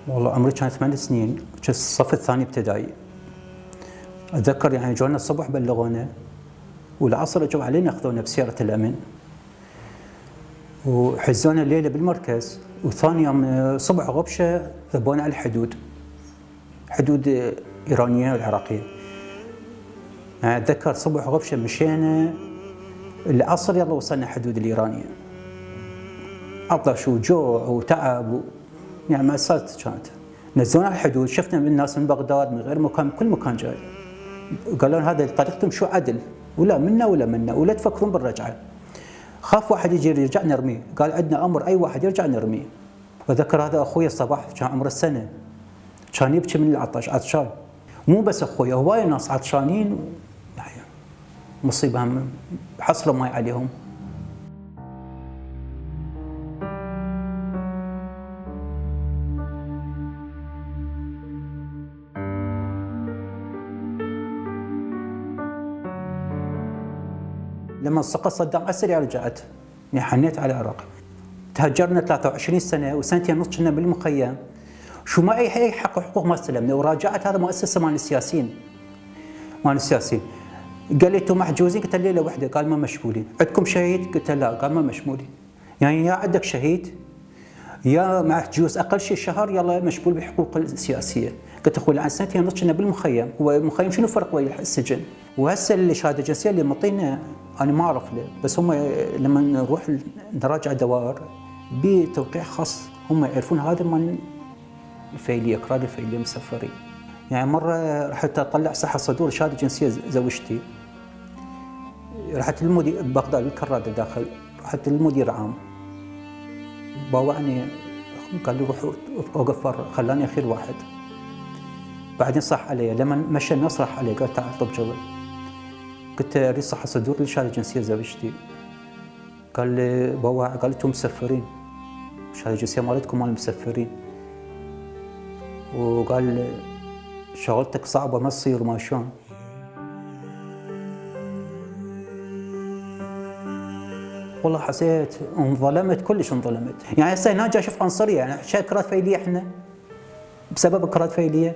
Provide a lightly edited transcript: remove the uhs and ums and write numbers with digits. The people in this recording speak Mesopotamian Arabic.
والله عمري كان 8 سنين، كنت الصف الثاني ابتدائي. اتذكر يعني جونا الصبح بلغونا والعصر اجوا علينا اخذونا بسياره الامن وحزونا الليله بالمركز، وثاني يوم صبح غبشه ذبونا على الحدود، حدود ايرانيه والعراقيه. يعني اتذكر صبح غبشه مشينا العصر يلا وصلنا حدود الايرانيه. عطش وجوع وتعب يعني مأساة كانت. نزلونا على الحدود، شفنا من الناس من بغداد من غير مكان، كل مكان جاي. قالوا لنا هذا طريقتهم شو عدل، ولا منا ولا منا، ولا تفكرون بالرجعه. خاف واحد يجي يرجع نرميه، قال عندنا امر اي واحد يرجع نرميه. وذكر هذا اخوي الصباح كان عمره السنه، كان يبكي من العطش، عطشان. مو بس اخوي، هواي ناس عطشانين يعني مصيبه حصلوا ماي عليهم. لما سقط صدام على السريع رجعت، يعني حنيت على العراق. تهجرنا 23 سنه وسنتين ونص كنا بالمخيم، شو ما اي حقوق ما استلمنا. وراجعت هذا مؤسسه مال السياسيين، قال لي انتم محجوزين، قلت له ليله واحده، قال ما مشمولين. عندكم شهيد؟ قلت له لا، قال ما مشمولين. يعني يا عندك شهيد يا محجوز اقل شيء شهر يلا مشمول بحقوق السياسيه. قلت اخوي الان سنتين ونص كنا بالمخيم، والمخيم شنو فرق ويا السجن؟ وهسه الشهاده الجنسيه اللي معطينا انا ما اعرف له، بس هم لما نروح نراجع دوائر بتوقيع خاص هم يعرفون هذا مال الفيليه، اكراد الفيليه مسفرين. يعني مره رحت اطلع صحه صدور شهاده جنسيه زوجتي، رحت للمدير بغداد الكراده داخل، رحت للمدير عام باوعني، قال لي روح اوقف برا، خلاني اخير واحد. بعدين صح علي، لما مشى الناس راح علي قال تعال طب جبل. قلت اريد صحه صدور للشهاده الجنسيه زوجتي. قال لي بواع، قال انتم مسفرين، الشهاده الجنسيه مالتكم مال المسفرين. وقال شغلتك صعبه ما تصير ما شلون. والله حسيت انظلمت، كلش انظلمت. يعني هسه هنا جاي اشوف عنصريه، يعني كرات فيليه احنا بسبب كرات فيليه.